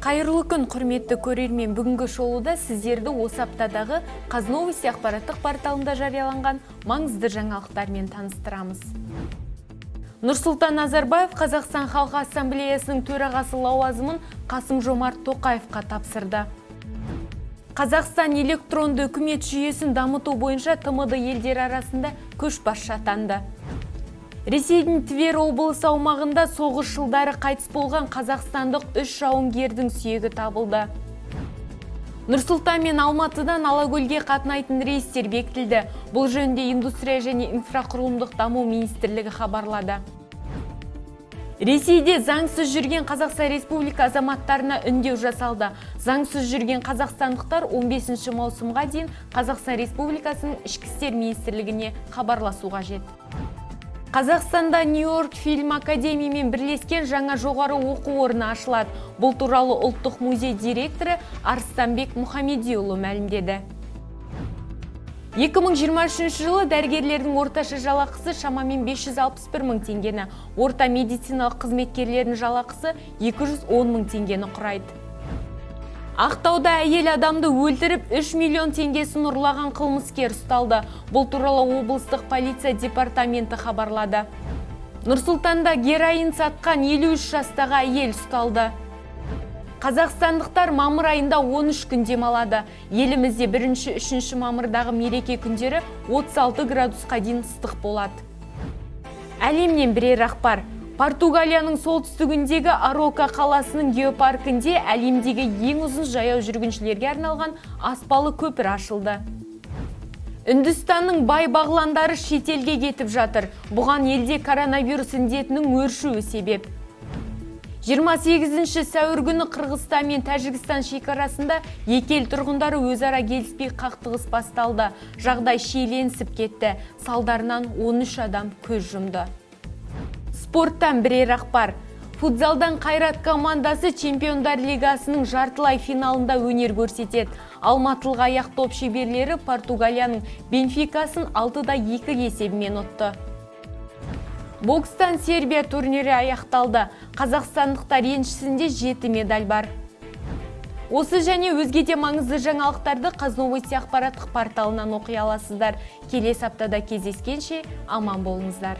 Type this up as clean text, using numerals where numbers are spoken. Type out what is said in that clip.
Қайырлы күн, құрметті көрермен! Бүгінгі шолуда сіздерді осы аптадағы «Қазновости» ақпараттық порталында жарияланған маңызды жаңалықтармен таныстырамыз. Нұрсұлтан Назарбаев Қазақстан Халқы Ассамблеясының төрағасы лауазымын Қасым Жомарт Тоқаевқа тапсырды. Қазақстан электронды үкімет жүйесін дамыту бойынша ТМД елдері арасында көшбасшы атанды. Ресейдің Тверь облысы аумағында соғыс жылдары қайтыс болған қазақстандық үш жауынгердің сүйегі табылды. Нұр-Сұлтан мен Алматыдан Алакөлге қатынайтын рейстер бекітілді. Бұл жөнінде Индустрия және инфрақұрылымдық даму министрлігі хабарлады. Ресейде заңсыз жүрген Қазақстан Республика азаматтарына үндеу жасалды. Заңсыз жүрген қазақстандықтар 15 маусымға дейін Қазақстан Республикасының Ішкі істер министрлігіне хабарласу қажет. Қазақстанда Нью-Йорк фильм академиямен бірлескен жаңа жоғары оқу орны ашылады. Бұл туралы Ұлттық музей директоры Арыстанбек Мұхамедиұлы мәлімдеді. 2023 жылы дәрігерлердің орташа жалақысы шамамен 561 мың теңгені, орта медициналық қызметкерлердің жалақысы 210 мың теңгені құрайды. Ақтауда әйел адамды өлтіріп, 3 миллион теңгесін ұрлаған қылмыскер ұсталды. Бұл туралы облыстық полиция департаменті хабарлады. Нұрсұлтанда героин сатқан 53 жастағы әйел ұсталды. Қазақстандықтар мамыр айында 13 күн демалады. Елімізде 1-3 мамырдағы мереке күндері 36 градусқа дейін ыстық болады. Әлемнен бірер ақпар. Португалияның солтүстігіндегі Арока қаласының геопаркінде әлемдегі ең ұзын жаяу жүргіншілерге арналған аспалы көпір ашылды. Үндістанның бай бағландары шетелге кетіп жатыр. Бұған елде коронавирус індетінің өршуі себеп. 28 сәуір күні Қырғызстан мен Тәжікстан шекарасында екі ел тұрғындары өзара келіспей, қақтығыс басталды. Жағдай шиеленісіп кетті. Салдарынан 13 адам көз жұмды. Спорттан бірер ақпар. Футзалдан «Қайрат» командасы Чемпиондар лигасының жартылай финалында өнер көрсетеді. Алматылық аяқ доп шеберлері Португалияның «Бенфикасын» 6-2 есебімен ұтты. Бокстан Сербия турнирі аяқталды. Қазақстандықтар еншісінде 7 медаль бар. Осы және өзге де маңызды жаңалықтарды «Қазновости» ақпараттық порталынан оқи аласыздар. Келесі аптада кездескенше аман болыңыздар.